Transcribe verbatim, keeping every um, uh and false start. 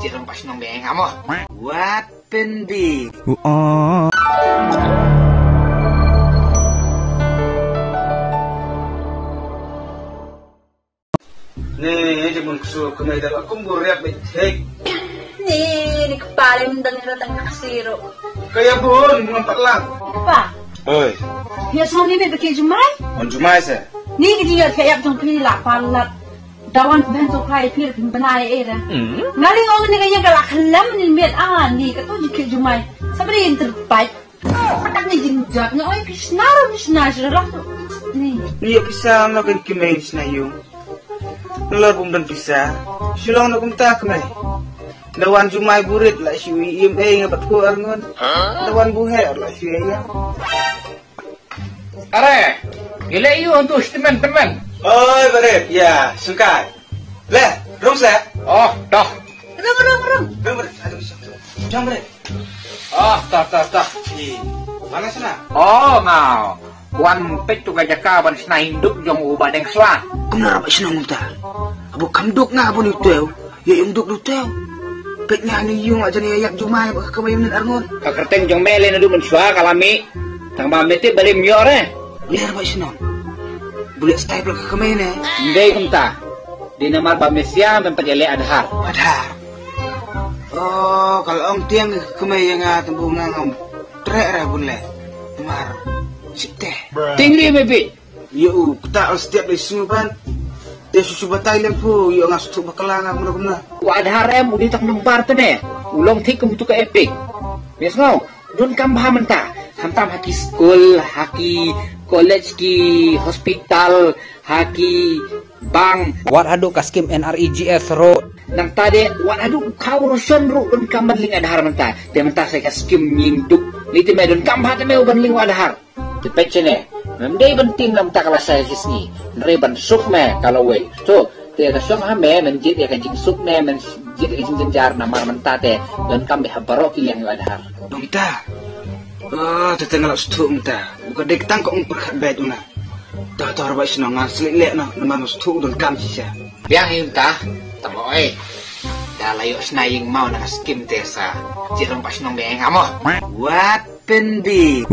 Jiram pas nong beng amo. Wat pendi. Ni, ni je mun ksu kemai da la kum bu riap bit thik. Ni, ni kepala mendang ni datang ke siru. Kaya bun mun pat lang. Apa? Oi. Ya semua ni bit pakai jumai? On jumai sa. Ni ke dia kayak jong kri la palat. Dawan ben to kai pir pin bana e era. Ngali ong ni kaya kala khalam ni met a ni ka tu jikit jumai. Sabri inter pai. Patak ni jingjak ni oi Krishna ro Krishna shira. Ni. Ni ya pisa no kan kimai Krishna yung. Nalor bum dan pisa. Shilong no kumta kemai. Dawan jumai burit la shu i im e nga bat ko arngon. Dawan buhe la shu e ya. Are, gile yu untuk teman-teman. Oi, Barep, ya, sengkai. Le, rung sa. Oh, dah. Rung, rung, rung. Rung, Barep. Aduh, jang, Barep. Oh, tah, tah, tah. Ih, mana sana? Oh, ngau. Wan pek tu ka jaka ban sna induk jong u Badeng Swa. Kumno rabak sna ngum ta. Abu kam duk nga abu ni tu. Ïa ïung duk du teu. Peit nga ni ïung ajan ïa yak jumai ba ka kamai mynnin arngut. Ka kyrteng jong me lei naduh mynshuwa ka la mih. Tang ba me tip ba lei ym ïoh re. Ler ba shnong. Bulek style ba ka kamai ne. Ndei kumta. Dei namar ba me siang ban pat ïa leh Aadhaar. Aadhaar. Oh, ka la ong tiang ka kamai ïa nga tang ba nga ngam treh re bun leh. Namar sip teh. Ting li me bit. Ïa u kata al step dei sngew ban. Te shu shu batai lem phu ïa nga shu bakla nga kumno kumno. U Aadhaar em u dei tang number te ne. U long thik kum tu ka Epic. Mes ngau. Don kam bha mynta. Khamtam ha ki skul, ha ki college, ki hospital, ha ki bank. Wat haduh ka skim N R E G S road. Nangta de wat haduh u khaw rushon ruh don kam ban link Aadhaar mynta. Te mynta sa ka skim ngin duk. Ni te me don kam bha te me u ban link Aadhaar. Te peit shane, mem dei ban tim na mynta ka lashai ka shisngi. Hynrei ban suk me ka lawei. To, te ka shong ha me, men jied ïa ka jingsuk me, men jied ïa ka jingjynjar namar mynta te donkam beit ha baroh ki liang ïa u Aadhaar. Mynta. Oh, te te nga la sdang mynta. Buka dei tang ka ung pyrkhat beit una. Tah tah ba shnong nga sliq leh noh namar nga sdang donkam shisha. Biang hi mynta, tang ba oi. Da la ïoh shna ïing maw na ka skim te sa. Jied rong ba shnong biang hi nga mo. Wat pendi.